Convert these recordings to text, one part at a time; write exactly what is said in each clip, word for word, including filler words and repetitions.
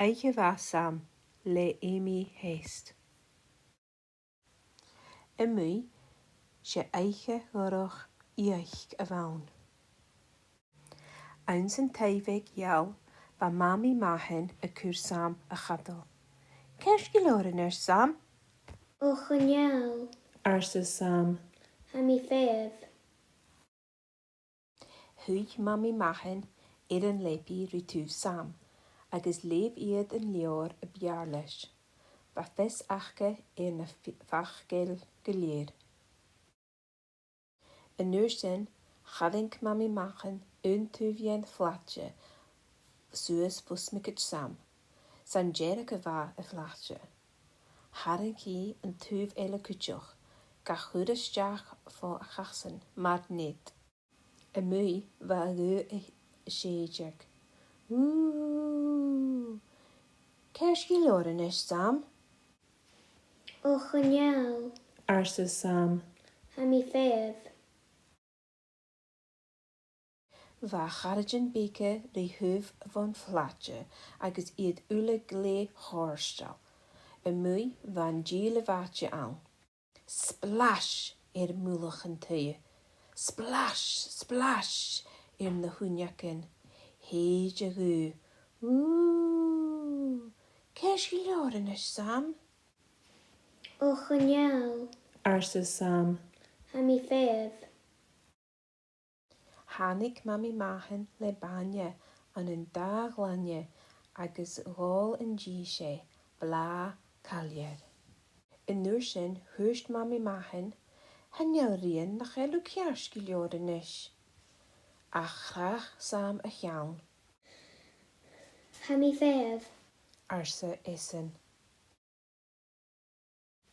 Oidhche Mhath Sam le Amy Hest. A-muigh, 's e oidhche dhorch fhiadhaich a bh' ann. Anns an taigh bheag gheal, bha Mamaidh Mathan a' cur Sam a chadal. "Ceart gu leòr a-nis, Sam?" "O, chan eil," arsa Sam. "Tha mi feitheamh." Shuidh Mamaidh Mathan air an leabaidh ri taobh Sam, agus leugh iad an leabhar a b' fheàrr leis. Bha fios aca air na f-, faclan gu lèir. An uair sin, tharraing Mamaidh Mathan aon taobh dhen phlaide suas fo smiogaid Sam. 'S ann deireadh a bha a' phlaide. Tharraing i an taobh eile cuideachd, ga chur a-steach fo a chasan mar nead. A-muigh bha a' ghaoth a' sèideadh. "Ù! Ceart gu leòr a-nis, Sam?" "O, chan eil," arsa Sam. "Tha mi feitheamh." Bha a charaidean beaga ri thaobh bhon phlaide agus iad uile glè chomhartail. A-muigh bha an dìle bhàite ann. Splash air mullach an taighe. Splash, splash air na h-uinneagan. Shèid a' ghaoth. "Ù! Ceart gu leòr a-nis, Sam?" "O, chan eil," arsa Sam. "Tha mi feitheamh." Thàinig Mamaidh Mathan le bainne ann an dà ghlainne agus dh'òl an dithis e, blàth caillear. An uair sin thuirt Mamaidh Mathan, "Chan eil rian nach eil thu ceart gu leòr a-nis." Ach chrath Sam a cheann. "Tha mi feitheamh," arsa esan.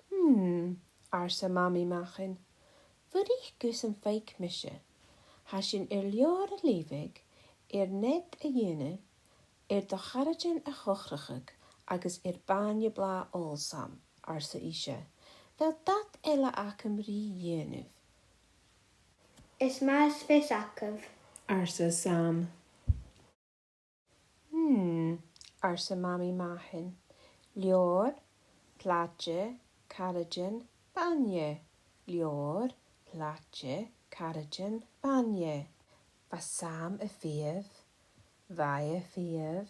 "Hmm," arsa Mamaidh Mathan, "fuirich gus am faic mise. Tha sinn air leabhar a leughadh, air nead a dhèanamh, air do charaidean a chòcaireachd agus air bainne blàth òl, Sam," arsa ise. "A bheil dad eile agam ri dhèanamh?" "Is math as fios agaibh," arsa Sam. "Hmm," arsa Mamaidh Mathan. "Leabhar, plaide, caraidean, bainne. Leabhar, plaide, caraidean, bainne." Bha Sam a' feitheamh, bha e a' feitheamh,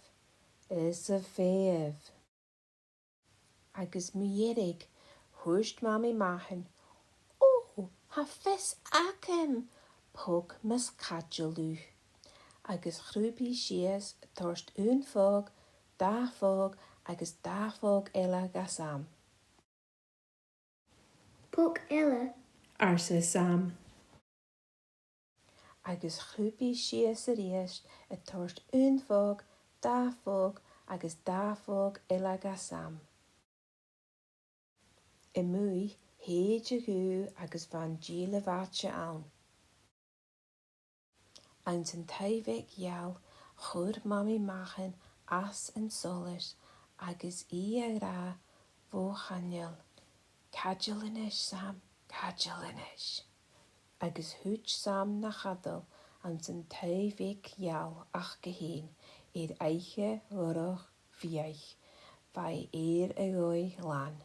is a' feitheamh. Agus mu dheireadh, thuirt Mamaidh Mathan, "Ò, tha fios agam! Pog mus caidil thu." Agus chrùb i sìos a' toirt aon phog, dà phog agus dà phog eile dha Sam. "Pog eile," arsa Sam. Agus chrùb i sìos a-rithist a' toirt aon phog, dà phog agus dà phog eile dha Sam. A-muigh, shèid a' ghaoth agus bha an dìle bhàite ann. Anns an taigh bheag gheal, chuir Mamaidh Mathan às an solas agus i ag ràdh bho chaineal, "Caidil a-nis, Sam, caidil a-nis." Agus thuit Sam na chadal anns an taigh bheag gheal aca fhèin air oidhche dhorch fhiadhaich, bha e air a dhòigh glan.